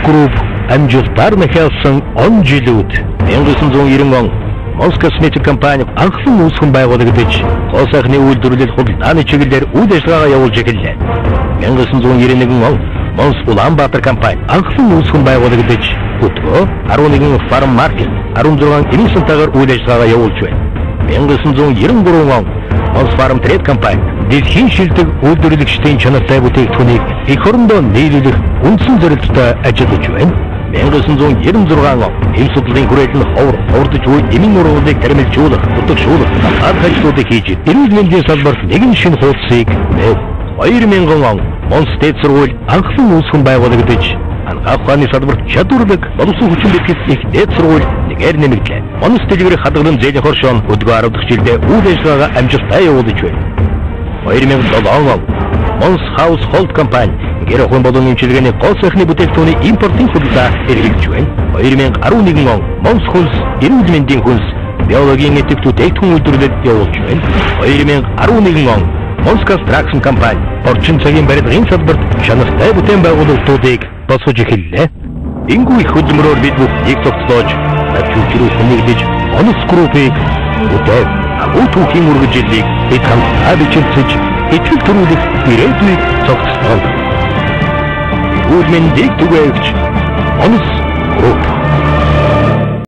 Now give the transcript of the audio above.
Group амжилтаар нахиалсан он жилүүд 1990 он Монс Косметик компани анхлан үүсгэн байгуулагдаж, гоо сайхны үйлдвэрлэл худалдааны чиглэлээр үйл ажиллагаагаа явуулж эхэллээ. 1991 он Монс Улаанбаатар компани анхлан үүсгэн байгуулагдаж, өдгөө 11 Farm Market 16 эмийн сантаагаар үйл ажиллагаагаа явуулж байна. 1993 он Монс Farm Trade компани дэлхийн шилдэг үйлдвэрлэгчдийн чанартай бүтээгдэхүүнийг эх орондоо нийлүүлэх үндсэн зорилготой ажиллаж байна. 1996 он эм судлалын хүрээлэн ховор, ховордож буй эмийн ургалыг таримжуулах, утгашуулах даалгавар ажлуудыг хийж эрүүл мэндийн салбарт нэгэн шинэ хуудсыг нээв. 2000 он Монс дээд сургууль анхлан үүсгэн байгуулагдаж, анагаах ухааны салбарт чадварлаг боловсон хүчин бэлтгэх их дээд сургууль нэгээр нэмэгдлээ. Монс дэлгэрэх хадгалан зээлийн хоршоон өдгөө 10 дахь жилдээ үйл ажиллагаагаа амжилттай явуулж байна. 2007 он Монс Хаус Холд компани гэр ахуйн болон эмчилгээний гоо сайхны бүтээгдэхүүний импортын худалдаа эрхэлж байна. 2011 он Монс хүнс, эрүүл мэндийн хүнс, биологийн этик бүтээгдэхүүн үйлдвэрлэл явуулж байна. 2011 он Монс Construction компани орчин цагийн барилгын салбарт чанартай бүтээн байгуулалтуудыг босгож эхэллээ. Ингүү их хөдөлмөрөөр бид бүхнийг цогцлоож, над жүжрүү хөнөглөж Монс Group-ыг бүтээв. Агуу түүхийн үргэлжлэлийг бид хамтдаа бичилцэж, итгэл төрүүлэх ирээдүйг цогцлооно. Эрүүл мэндийг түгээгч Монс Group.